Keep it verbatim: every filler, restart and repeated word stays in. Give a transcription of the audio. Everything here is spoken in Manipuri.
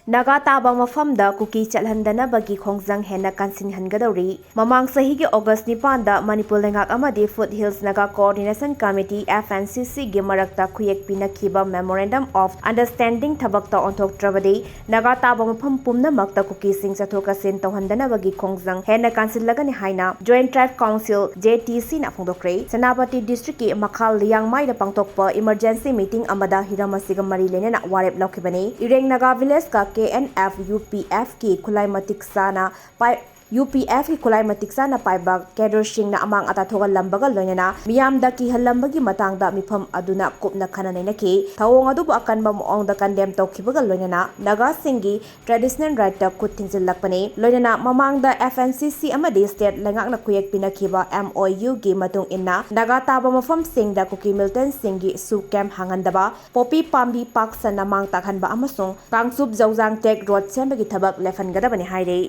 ꯅꯥꯒꯥ ꯇꯥꯕ ꯃꯐꯝꯗ ꯀꯨꯀꯤ ꯆꯠꯍꯟꯗꯅꯕꯒꯤ ꯈꯣꯡꯖꯪ ꯍꯦꯟꯅ ꯀꯟꯁꯤꯟꯍꯟꯒꯗꯧꯔꯤ꯫ ꯃꯃꯥꯡ ꯆꯍꯤꯒꯤ ꯑꯣꯒꯁ ꯅꯤꯄꯥꯟꯗ ꯃꯅꯤꯄꯨꯔ ꯂꯩꯉꯥꯛ ꯑꯃꯗꯤ Foot Hills Naga Coordination Committee, F N C C, ꯒꯤ ꯃꯔꯛꯇ ꯈꯨꯌꯦꯛ ꯄꯤꯅꯈꯤꯕ Memorandum of Understanding ꯊꯕꯛꯇ ꯑꯣꯟꯊꯣꯛꯇ꯭ꯔꯕꯗꯤ ꯅꯥꯒꯥ ꯇꯥꯕ ꯃꯐꯝ ꯄꯨꯝꯅꯃꯛꯇ ꯀꯨꯀꯤꯁꯤꯡ ꯆꯠꯊꯣꯛ ꯆꯠꯁꯤꯟ ꯇꯧꯍꯟꯗꯅꯕꯒꯤ ꯈꯣꯡꯖꯪ ꯍꯦꯟꯅ ꯀꯟꯁꯤꯜꯂꯒꯅꯤ ꯍꯥꯏꯅ Joint Tribe Council, J T C ꯅ ꯐꯣꯡꯗꯣꯛꯈ꯭ꯔꯦ꯫ ꯁꯦꯅꯥꯄꯇꯤ district ꯀꯤ ꯃꯈꯥ ꯂꯤꯌꯥꯡꯃꯥꯏꯗ ꯄꯥꯡꯊꯣꯛꯄ emergency meeting ꯑꯃꯗ ꯍꯤꯔꯝ ꯑꯁꯤꯒ ꯃꯔꯤ ꯂꯩꯅꯅ ꯋꯥꯔꯦꯞ ꯂꯧꯈꯤꯕꯅꯤ꯫ ꯏꯔꯦꯡ ꯅꯥꯒꯥ village ꯀ K N F U P F ꯀꯤ ꯈꯨꯠꯂꯥꯏ ꯃꯇꯤꯛ ꯆꯥꯅ ꯄꯥꯏ-, U P F ꯀꯤ ꯈꯨꯠꯂꯥꯏ ꯃꯇꯤꯛ ꯆꯥꯅ ꯄꯥꯏꯕ cadre ꯁꯤꯡꯅ ꯑꯃꯥꯡ ꯑꯇꯥ ꯊꯣꯛꯍꯜꯂꯝꯕꯒ ꯂꯣꯏꯅꯅ ꯃꯤꯌꯥꯝꯗ ꯀꯤꯍꯜꯂꯝꯕꯒꯤ ꯃꯇꯥꯡꯗ ꯃꯤꯐꯝ ꯑꯗꯨꯅ ꯀꯨꯞꯅ ꯈꯟꯅ ꯅꯩꯅꯈꯤ꯫ ꯊꯧꯑꯣꯡ ꯑꯗꯨꯕꯨ ꯑꯀꯟꯕ ꯃꯑꯣꯡꯗ condemn ꯇꯧꯈꯤꯕꯒ ꯂꯣꯏꯅꯅ ꯅꯥꯒꯥꯁꯤꯡꯒꯤ traditional right ꯇ ꯈꯨꯠ ꯊꯤꯡꯖꯤꯜꯂꯛꯄꯅꯤ꯫ ꯂꯣꯏꯅꯅ ꯃꯃꯥꯡꯗ F N C C ꯑꯃꯗꯤ state ꯂꯩꯉꯥꯛꯅ ꯈꯨꯌꯦꯛ ꯄꯤꯅꯈꯤꯕ M O U ꯒꯤ ꯃꯇꯨꯡ ꯏꯟꯅ ꯅꯥꯒꯥ ꯇꯥꯕ ꯃꯐꯝꯁꯤꯡꯗ ꯀꯨꯀꯤ militant ꯁꯤꯡꯒꯤ ꯁꯨ camp ꯍꯥꯡꯍꯟꯗꯕ, ꯄꯣꯄꯤ ꯄꯥꯝꯕꯤ ꯄꯥꯛ ꯁꯟꯅ ꯃꯥꯡ ꯇꯥꯛꯍꯟꯕ ꯑꯃꯁꯨꯡ ꯀꯥꯡꯆꯨꯞ ꯖꯧꯖꯥꯡ tag road ꯁꯦꯝꯕꯒꯤ ꯊꯕꯛ ꯂꯦꯞꯍꯟꯒꯗꯕꯅꯤ ꯍꯥꯏꯔꯤ꯫